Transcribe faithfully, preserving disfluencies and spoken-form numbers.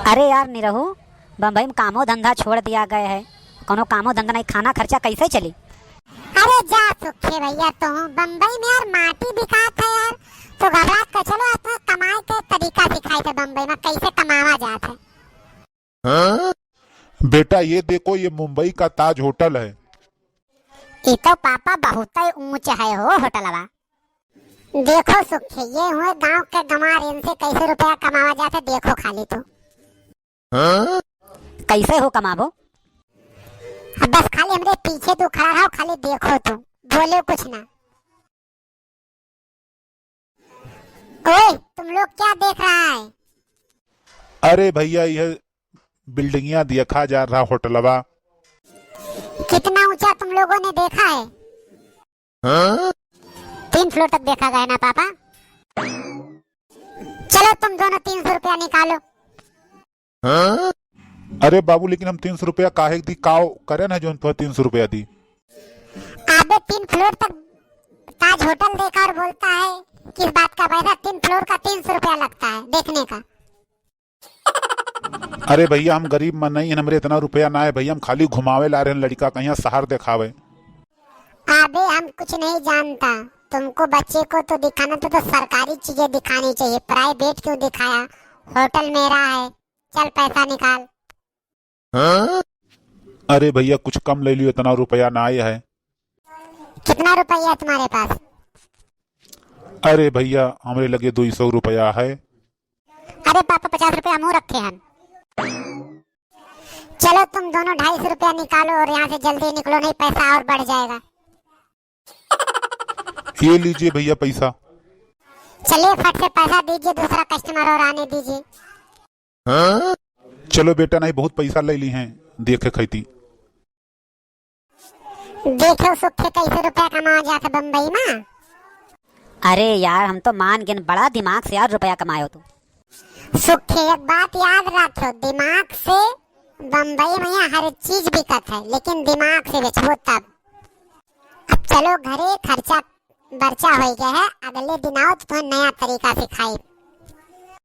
अरे यार निरहू, बम्बई में कामो धंधा छोड़ दिया गए है, कौनो कामो धंधा नहीं, खाना खर्चा कैसे चली? अरे जा सुखे भैया, तू बम्बई में यार माटी बिकात है यार, तो घबरात का चलो, अपना कमाए के तरीका सिखाई थे बम्बई में, कैसे कमावा जात है। हाँ? बेटा ये देखो, ये मुंबई का ताज होटल है। ई तो पापा बहुत ही ऊंच है हो होटलवा। देखो सुखे, ये हुए गांव के गंवार, इनसे कैसे रुपया कमावा जात है, देखो खाली तू। हाँ? कैसे हो कमाबो? अब बस खाली हमरे पीछे तू खड़ा रहो, खाली देखो तू, बोलो कुछ ना। ओए, तुम लोग क्या देख रहा है? अरे भैया, यह बिल्डिंगिया देखा जा रहा होटलवा। कितना ऊंचा तुम लोगों ने देखा है? हाँ? तीन फ्लोर तक देखा गया ना पापा। चलो तुम दोनों तीन सौ रुपया निकालो। हाँ? अरे बाबू, लेकिन हम तीन सौ रुपया काहे दी? काव करे ना जोन तुम्हें तीन सौ रुपया दी? अबे तीन फ्लोर तक ताज होटल देखा और बोलता है किस बात का पैसा? तीन फ्लोर का तीन सौ रुपया लगता है देखने का। अरे भैया, हम गरीब मनई हन, हमरे इतना रुपया ना है भैया, हम खाली घुमावे ला रहे हैं लड़का कहीं शहर देखावे। अबे हम कुछ नहीं जानता, तुमको बच्चे को तो दिखाना था तो सरकारी चीजें दिखानी चाहिए, प्राइवेट क्यों दिखाया? होटल मेरा है, चल पैसा निकाल। अरे भैया, कुछ कम ले लियो, इतना रुपया ना आए है। कितना रुपया है तुम्हारे पास? अरे भैया, हमरे लगे दो सौ रुपया है। अरे पापा, पचास रुपया हमहू रखे हन। चलो तुम दोनों ढाई सौ रुपया निकालो और यहाँ से जल्दी निकलो, नहीं पैसा और बढ़ जाएगा। ये लीजिए भैया पैसा। चलिए फट से पैसा दीजिए, दूसरा कस्टमर और आने दीजिए। चलो बेटा, नहीं बहुत पैसा ले ली हैं, देखे खैती। देखो सुखे कैसे रुपया कमावा जात है बम्बई में। अरे यार, हम तो मान गेन, बड़ा दिमाग से यार रुपया कमायो तू। सुखे एक बात याद रखो, दिमाग से बम्बई में यहाँ हर चीज बिकत है, लेकिन दिमाग से बेचबो तब। अब चलो घरे, खर्चा बर्चा हो गया है, अगले दिन आओ तो तुम्हें नया तरीका सिखाई।